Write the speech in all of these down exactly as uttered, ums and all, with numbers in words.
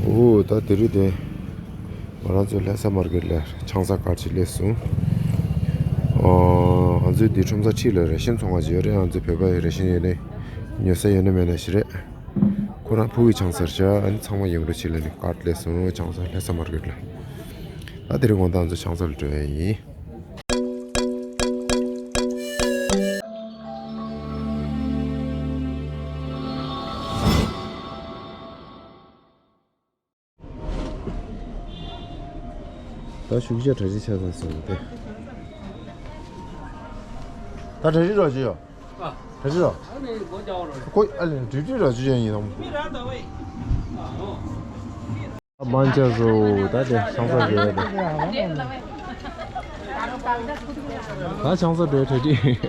ཨོ་ད་དེ་རིང་དེ་ང་རང་ཚོ་ལྷ་ས་མར་ཀེཊ་ལ་ཆང་ས་དཀར་ཅིག་སླེབས་སོང་། ཨོ་ང་ཚོའི་འདི་ཁྲོམ་ས་འཁྲིས་ལ་རེ་ཤན་ཚོང་ཁང་ཅིག་ཡོད་རེད། ང་ཚོ་བོད་པ་ཡི་རེ་ཤན་ཡོད་ནས་ཉོ་ས་ཡོད་ན་མེད་ན་ཞིག་རེད། ཁོ་རང་ཕྲུ་གུའི་ཆང་ས་རེད་ཤག་ཨ་ནི་ཚང་མ་ཡོང་རོགས་བྱེད་ལབ་ནས་ཀར་སླེབས་སོང་། ཆང་ས་ལྷ་ས་མར་ཀེཊ་ལ། ད་དེ་རིང་དགོང་དག་ང་ཚོ་ཆང་ས་ལ་འགྲོ་ཡ་ཡིན། ད་ཞུགས་ཆ་གྲ་སྒྲིག་ཆགས་ཚར་སོང་སྟེ། ད་གྲ་སྒྲིག་རོགས་བྱེད་ཡོ། ཨ། གྲ་སྒྲིག་རོགས། ཨ་ནི་སྒོ་རྒྱག་རོགས། ཀོ་ཨ་ལེ་གྲ་སྒྲིག་རོགས་བྱེད་ཡ་ཡིན་ནམ། མི་རང་ད་བས། ཨ་ཨོ། མང་ཆེ་བཟོ་ད་དེ་ཆང་ས་རེད་དེ། ད་ཆང་ས་འགྲོའི་གྲ་སྒྲིག།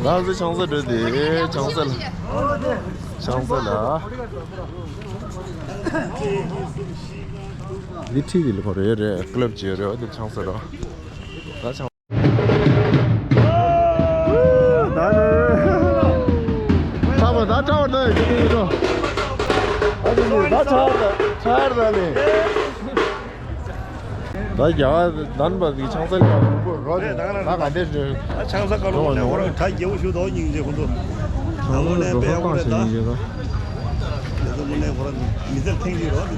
ང་ཚོ་ཆང་ས་འགྲོ་དེ་ཆང་ས་ལ། ཆང་ས་ལ། འདི་ཁྲིད་དེ་ལ་ཁོ་རེ་རེ་ཀླབ་ཅིག་རེད་བ། འདི་ཆང་ས་རེད་བ། ད་ཆང་ས། ད་ནི། ད་བ་ད་ཁྲ་བ་ད་ཡི་གེ་ཡིན་ནོ། ད་ནི་ད་ཁྲ་བ་ད་ཁྲ་བ་ད་ནི། ད་རྒྱ་གར་ལྡན་པ་གི་ཆང་ས་ལ་རུ་པོ་རོ་དེ་ད་ག་འདྲ་རེད། ད་ཆང་ས་ཀ་ལོ་ནས་འོ་རང་ད་རྒྱལ་པོ་ཞུ་དོ་སྙིང་རྗེ་ཁོ་ཚོ་ད་ལོ་ནས་པའི་ཧོ་རེད་ད། ད་ལོ་ནས་ཁོ་རང་མི་ཚེ་ཐེངས་གཅིག་རོ་དེ།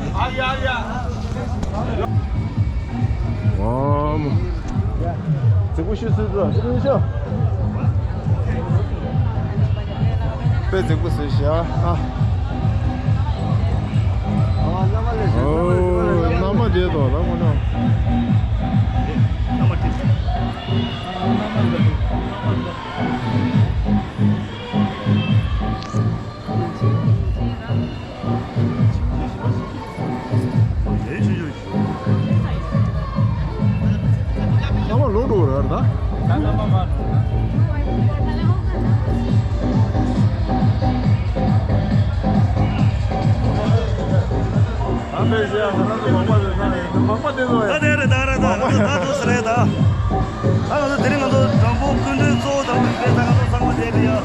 ཨོམ། རྫིག་པོ་ཞིག་བཟོས་འདུག་ཤུ་ཤོ། དཔེ་རྫིག་པོ་བཟོས་ཤག་ཨ། ཨོ། མནའ་མ་དེ་དོ་ལ་མོ་ནོ། ཨ་མ་ལོག་འགྲོ་གི་རེད་ད། ད་དེ་རེད་ད་རེད་ད་ང་ཚོ་ད་དུ་སི་རེད་ད། ད་ང་ཚོ་དེ་རིང་ང་ཚོ་དྲང་པོ་སྐུ་མདུན་གཙོ་བོ་དྲང་པོ་རེད་ད། ང་ཚོ་ཚང་མ་དེ་རེད་ཡ།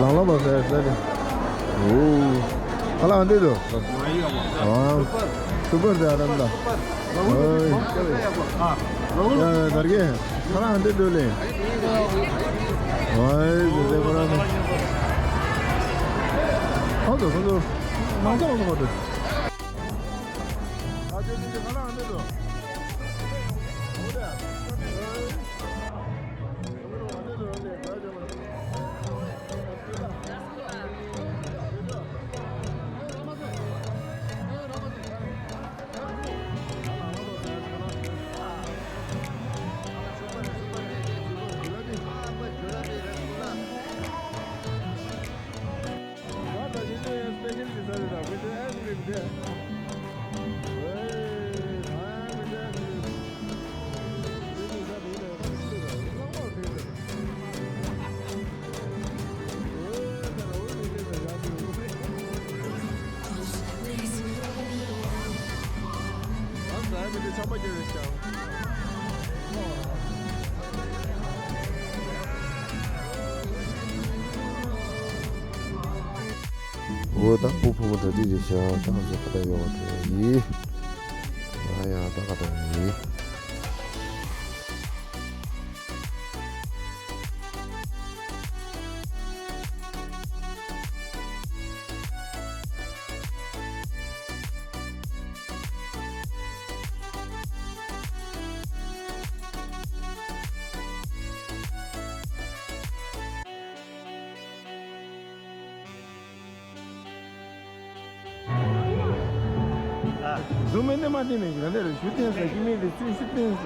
ལང་ལ་མ་ཟེར་ཟེར། ཨོ། ཁ་ལག་འདི་དུ། ཨ། སུ་པར་དེ་ཨ་རམ་ད། ཨོའི། ཡ་ཡ་དར་གེ། ཁ་རང་འདི་འདོད་ལེ། ཨོའི་ཟེར་ཟེར་ཁོ་རང་ནི། ཁོ་ཚོ་ཁོ་ཚོ། མང་ཚོགས་མང་ཚོགས་ཁོ་ཚོ། འོ་ད་སྤུ་ཕོ་མོ་གྲ་སྒྲིག་རེད་ཤག་ད་ང་ཚོ་ཁ་བརྡ་ཡོང་བ་དེ་ཡིན། ཡ་ཡ་ད་ཁ་བརྡ་ཡིན། ཟུར་མི་འདི་མ་བསྟན་ནས་ང་འདིར་ཞུ་བསྟན་ས་ཀྱི་མི་འདི་ཚུར་ཞུ་བསྟན་ས།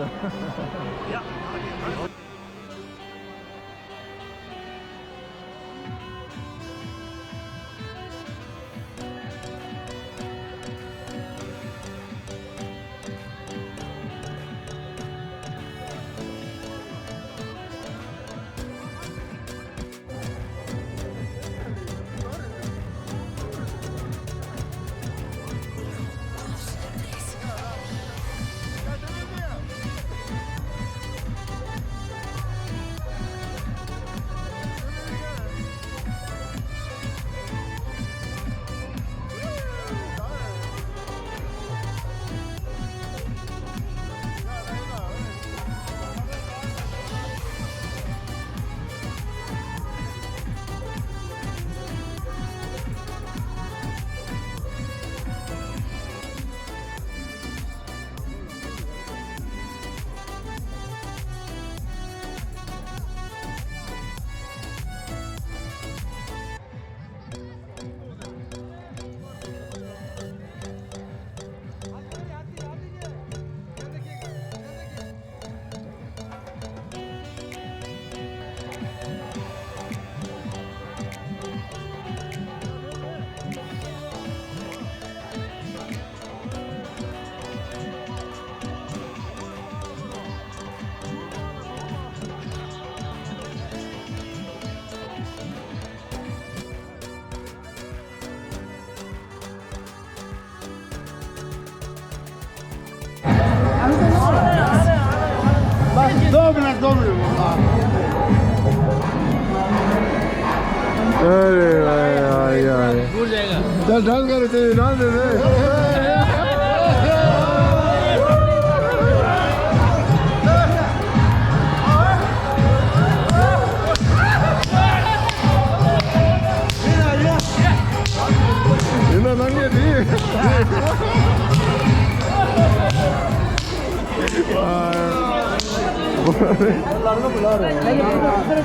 ཡིན་ན་ནང་ཉེ་དེ།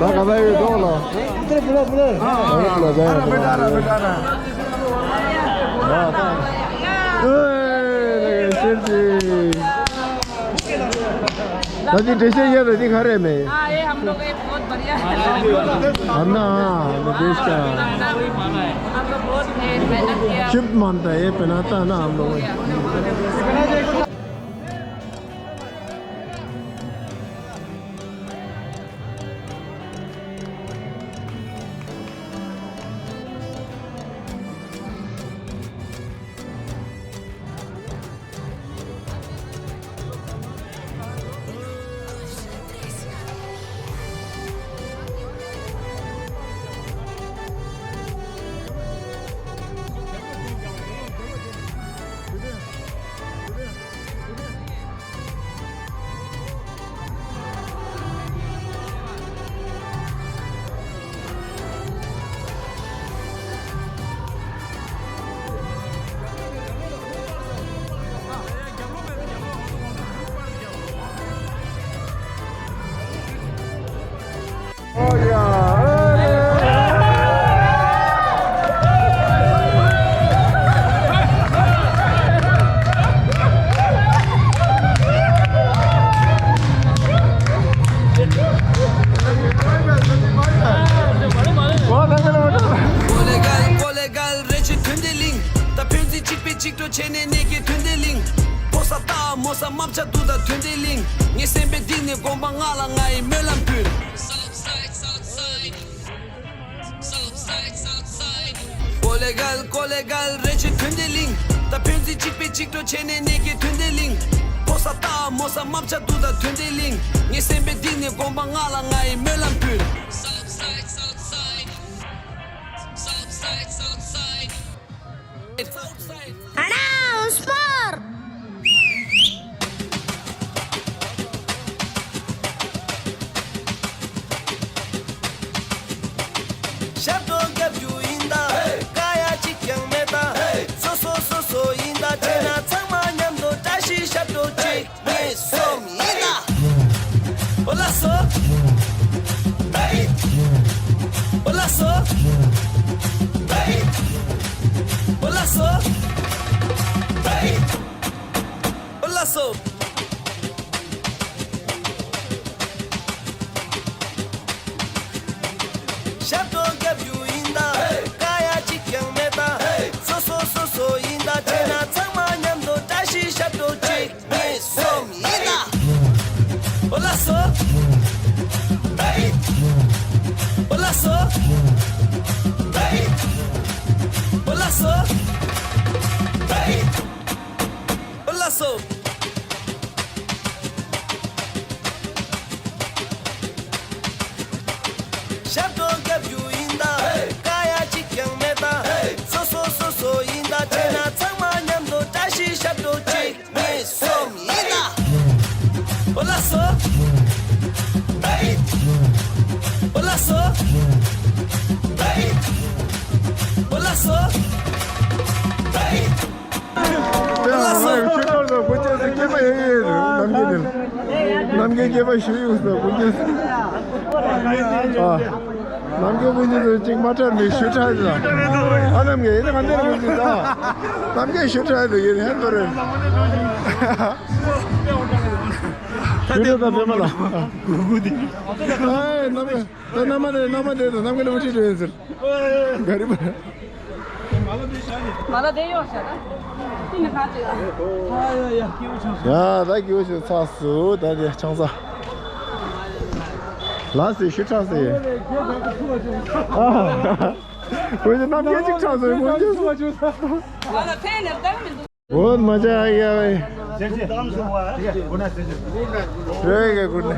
ད་ག་ལ་ཡོད་དོ་ལ། ཨ་ར་བེ་ད་ར་བེ་ད་ར། ཨེ་ལེ་ཤེར་ཅི། ད་འདི་འགྲེལ་བཤད་ཡོད་རེད། འདི་ག་རེ་མེད། हाँ, ये हम लोग एक बहुत बढ़िया है। हम ना, हाँ, हम देश का। हम लोग बहुत मेहनत किया। शिफ्ट मानता है ये पहनाता है ना हम लोग। ཐོན་ཏེ་གླིང་། ངའི་སེམས་པའི་གཏིང་ནས་དགོངས་པ་ང་ལ་ང་ཡི་སྨོན་ལམ་ཕུལ། ཀོ་ལེ་གལ་ཀོ་ལེ་གལ་རེ་ཆེ་ཐོན་ཏེ་གླིང་། ད་ཕན་ཚུན་གཅིག་པའི་གཅིག་གྲོགས་བྱས་ནས་གནས་ཀྱི་ཐོན་ཏེ་གླིང་། ཕོ་ས་ཏ་མོ་ས་མ་བྱ་དུ་ད་ཐོན་ཏེ་གླིང་། ངའི་སེམས་པའི་གཏིང་ནས་དགོངས་པ་ང་ལ་ང་ཡི་སྨོན་ལམ་ཕུལ། Announce for ཞབས་བྲོ་རྒྱབ་རྒྱུ་ཡིན་ད། ཀ་ཡ་གཅིག་ཀྱང་མེད་ད། སོ་སོ་སོ་སོ་ཡིན་ད། བྱས་ན་ཚང་མ་མཉམ་དུ་བཀྲ་ཤིས་ཞབས་བྲོ་གཅིག་གཉིས་གསུམ་ཡིན་ད། འོ་ལགས་སོ། འོ་ལགས་སོ། འོ་ལགས་སོ། འོ་ལགས་སོ། ཞབས་བྲོ་རྒྱབ་རྒྱུ་ཡིན་ད། ཀ་ཡ་གཅིག་ཀྱང་མེད་ད། སོ་སོ་སོ་སོ་ཡིན་ད། བྱས་ན་ཚང་མ་མཉམ་དུ་བཀྲ་ཤིས་ཞབས་བྲོ་གཅིག་གཉིས་གསུམ་ཡིན་ད། འོ་ལགས་སོ། འོ་ལགས་སོ། འོ་ལགས་སོ། འོ་ལགས་སོ། ཞབས་བྲོ་རྒྱབ་རྒྱུ་ཡིན་ད། ཀ་ཡ་གཅིག་ཀྱང་མེད་ད། སོ་སོ་སོ་སོ་ཡིན་ད། བྱས་ན་ཚང་མ་མཉམ་དུ་བཀྲ་ཤིས་ཞབས་བྲོ་གཅིག་གཉིས་གསུམ་ཡིན་ད། འོ་ལགས་སོ། འོ་ལགས་སོ། འོ་ལགས་སོ། ཨ་ལ་སོ། ཁྱོད་ཁར་དུ་སྐུ་མཁྱེན་ཟེར་སྐྱེས་པ་ཡོད་ཡོད་རེད། ནམ་རྒྱུན་དེ་ལ། ནམ་རྒྱུན་སྐྱེས་པ་ཞུ་ཡོང་ཟེར་སྐུ་མཁྱེན་ཟེར། ཨ། ནམ་རྒྱུན་སྐུ་མཁྱེན་ཟེར་གཅིག་མ་ཁྲབ་ནས་ཞུ་ཁྲབ་ཟེར། ཨ་ནམ་རྒྱུན་ཡིན་ན་ག་འདྲ་སྐུ་མཁྱེན་ཟེར། ཨ། ནམ་རྒྱུན་ཞུ་ཁྲབ་ཟེར་ཡིན་ཧན་ཏོ་རེད། ཞུ་ཁྲབ་དང་བེ་མ་ལ། གུ་གུ་དེ། ཨ་ནམ་རྒྱུན། ད་ནམ་མ་དེ་ནམ་མ་དེ་དང་ནམ་རྒྱུན་ལ་མ་ཁྲིད་རེད་ཟེར། ག་རེ་པ། མ་ལ་དེ་ཡོད་ཤག་ད། ཏི་ནི་ཁ་ཅིག་ཨ། ཡ་ད་སྐྱིད་པོ་བྱུང་ཚར་སོང་ད་དེ་ཆང་ས། ལ་སི་ཞུ་ཆང་ས་ཡིན། ཨ། ཁོས་ནམ་རྒྱུན་གཅིག་ཆང་ས་ཡིན་ཁོ་ཚོ། ཨ་ལ་ཕན་ནེར་ད་མི་འདུག་འོ་མ་ཅག་ཡ་བའི། རེ་གེ་གུར་ནས།